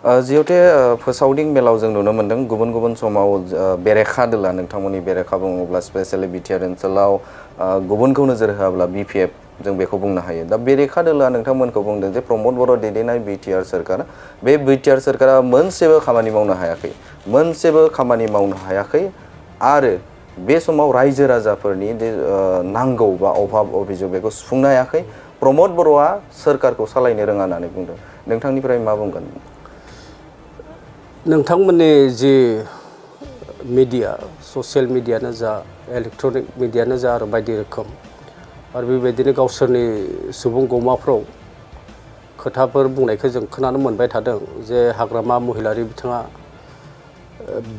जिहेते फोसावदिं मेलाव जों नुनो मोन्दों गुबुन गुबुन समाव बेरेखा दोला नोंथांमोननि बेरेखा बुङोब्ला स्पेसियेलि बिटिआर ओनसोलाव गुबुनखौ नोजोर होआब्ला बिपिएफ जों बेखौ बुंनो हायो। दा बेरेखा दोला नोंथांमोनखौ बुंदों जे प्रमद बर' दैदेननाय बिटिआर सोरखार बे बिटिआर सोरखारा मोनसेबो खामानि मावनो हायाखै आरो बे समाव रायजो राजाफोरनि नांगौ बा अभाब अभियोग बेखौ सुफुंनो हायाखै। प्रमद बर'आ सोरखारखौ सालायनो रोङा होननानै बुंदों। नोंथांनिफ्राय मा बुंगोन? नोंथांमोननि जि मिडिया ससियेल मिडियानो जा इलेक्ट्रनिक मिडियानो जा आरो बायदि रोखोम आरो बेबायदिनो गावसोरनि सुबुं गौमाफ्राव खोथाफोर बुंनायखौ जों खोनानो मोनबाय थादों जे हाग्रामा महिलारि बिथाङा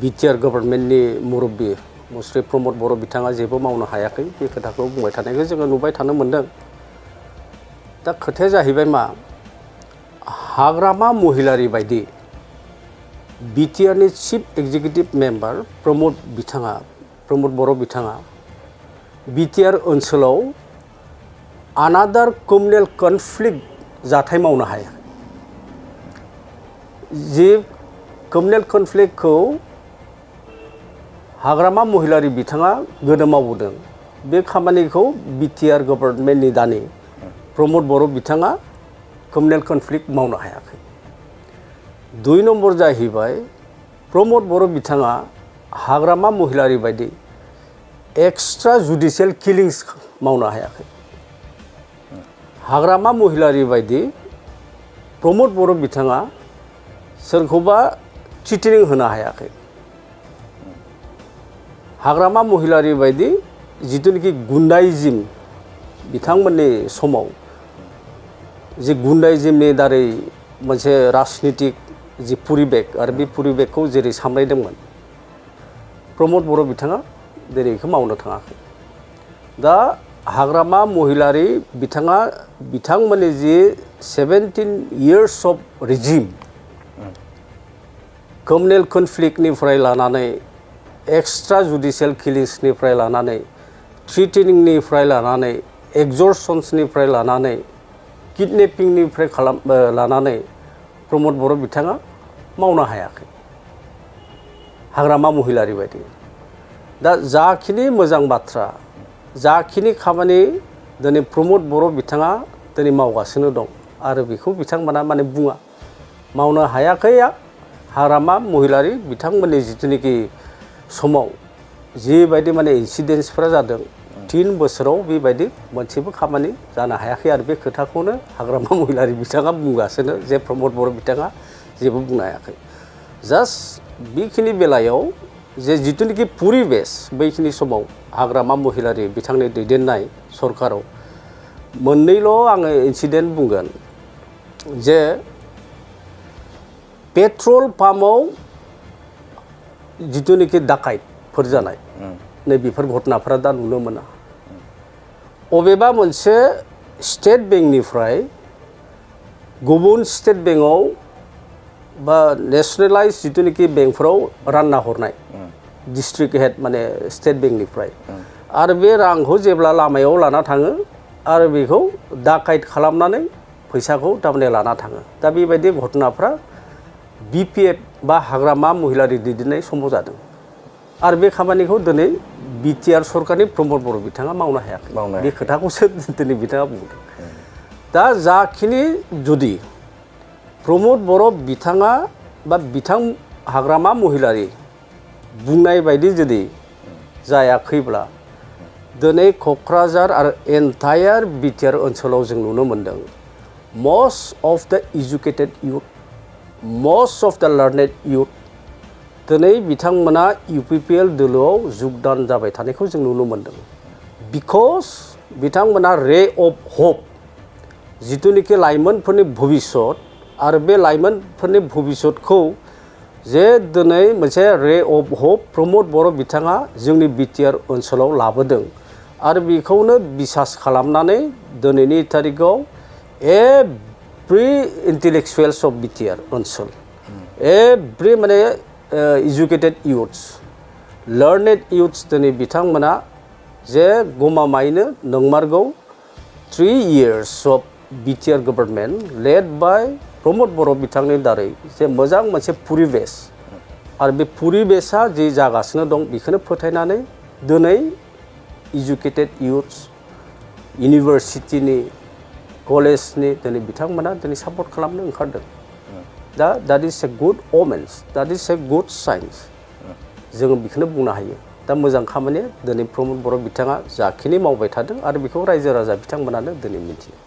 बिटिआर गभर्नमेन्टनि मुरब्बी मुस्रि प्रमद बर' बिथाङा जेबो मावनो हायाखै बे खोथाखौ बुंबाय थानायखौ जोङो नुबाय थानो मोनदों। दा खोथाया जाहैबाय मा हाग्रामा महिलारि बायदि बिटिआरनि चिफ एक्जिकिउटिभ मेम्बार प्रमद बर' बिथाङा बिटिआर ओनसोलाव आनादार कमिउनेल कनफ्लिक्ट जाथाय मावनो हाया। जि कमिउनेल कनफ्लिक्टखौ हाग्रामा महिलारि बिथाङा गोदो मावबोदों बे खामानिखौ बिटिआर गभर्नमेन्टनि दानि प्रमद बर' बिथाङा कमिउनेल कनफ्लिक्ट मावनो हायाखै। 2 नम्बर जाहैबाय प्रमद बर' बिथाङा हाग्रामा महिलारि बायदि एक्सट्रा जुडिशियेल किलिंस मावनो हायाखै। हाग्रामा महिलारि बायदि प्रमद बर' बिथाङा सोरखौबा थ्रेटेनिं होनो हायाखै। हाग्रामा महिलारि बायदि जिथुनिखि गुन्डाइजिम बिथांमोननि समाव जि गुन्डाइजिमनि दारै मोनसे राजनितिक जि परिबेक आरो बे परिबेकखौ जेरै सामलायदोंमोन प्रमद बर' बिथाङा दिनै बेखौ मावनो थाङाखै। दा हाग्रामा महिलारि बिथांमोननि जि 17 years अफ रिजिम कमिउनेल कनफ्लिक्टनिफ्राय लानानै एक्सट्रा जुडिशियेल किलिंसनिफ्राय लानानै थ्रेटेनिंनिफ्राय लानानै एक्सर्सन्सनिफ्राय लानानै किडनेपिंनिफ्राय लानानै प्रमद बर' बिथाङा मावनो हायाखै हाग्रामा महिलारि बायदि। दा जाखिनि मोजां बाथ्रा जाखिनि खामानि दिनै प्रमद बर' बिथाङा दिनै मावगासिनो दं आरो बेखौ बिथांमोना माने बुङा मावनो हायाखैया हाग्रामा महिलारि बिथांमोननि जिथुनिखि समाव जिबायदि माने इन्सिडेन्सफ्रा जादों 3 बोसोराव बेबायदि मोनसेबो खामानि जानो हायाखै आरो बे खोथाखौनो हाग्रामा महिलारि बिथाङा बुंगासिनो जे प्रमद बर' बिथाङा जेबो बुंनो हायाखै। जास्ट बेखिनि बेलायाव जे जिथुनिखि परिबेस बैखिनि समाव हाग्रामा महिलारि बिथांनि दैदेननाय सरकाराव मोननैल' आङो इन्सिडेन्ट बुंगोन जे पेट्रल पाम्पआव जिथुनिखि डाकाइटफोर जानाय नै बेफोर घटनाफोरा दा नुनो मोना। अबेबा मोनसे स्टेट बेंकनिफ्राय गुबुन स्टेट बेंकआव बा नेसनेलाइज जिथुनिखि बेंकफोराव रानना हरनाय डिस्ट्रिक्ट हेड माने स्टेट बेंकनिफ्राय आरो बे रांखौ जेब्ला लामायाव लाना थाङो आरो बेखौ डाकाइट खालामनानै फैसाखौ थारमाने लाना थाङो। दा बेबायदि घटनाफ्रा बिपिएफ बा हाग्रामा महिलारि दैदेननाय समाव जादों आरो बे खामानिखौ दिनै बिटिआर सरकारनि प्रमद बर' बिथाङा मावनो हायाखै बे खोथाखौसो दिनै बिथाङा बुंदों। दा जाखिनि जुदि प्रमद बर' बिथाङा बा हाग्रामा महिलारि बुंनाय बायदि जुदि जायाखैब्ला दिनै क'क्राझार आरो एन्टायार बिटिआर ओनसोलाव जों नुनो मोन्दों most of the educated youth most of the learned youth दिनै बिथांमोना UPPL दोलोआव जुगदान जाबाय थानायखौ जों नुनो मोन्दों। बिकज बिथांमोना रे अफ होप जिथुनिखि लाइमोनफोरनि भबिष्यत आरो बे लाइमोनफोरनि भबिष्यतखौ जे दिनै मोनसे रे अफ होप प्रमद बर' बिथाङा जोंनि बिटिआर ओनसोलाव लाबोदों आरो बेखौनो बिसास खालामनानै दिनैनि थारिखआव एभ्रि इन्टेलेक्सुवेल्स अफ बिटिआर ओनसोल एभ्रि माने एजुकेटेड इयुथ्स लार्नेड इयुथ्स दिनै बिथांमोना जे गमामायैनो नंमारगौ 3 years of BTR government led by प्रमद बर' बिथांनि दारै जे मोजां मोनसे परिबेस आरो बे परिबेसा जि जागासिनो दं बेखौनो फोथायनानै दिनै इडुकेटेड इयुथ्स इउनिभारसिटिनि कलेजनि दिनै बिथांमोना दिनै सापर्ट खालामनो ओंखारदों दा that is a good amends that is a good science जोङो बेखौनो बुंनो हायो दा मोजां खामानिया दिनै प्रमद बर' बिथाङा जाखिनि मावबाय थादों आरो बेखौ रायजो राजा बिथांमोनानो दिनै मिथियो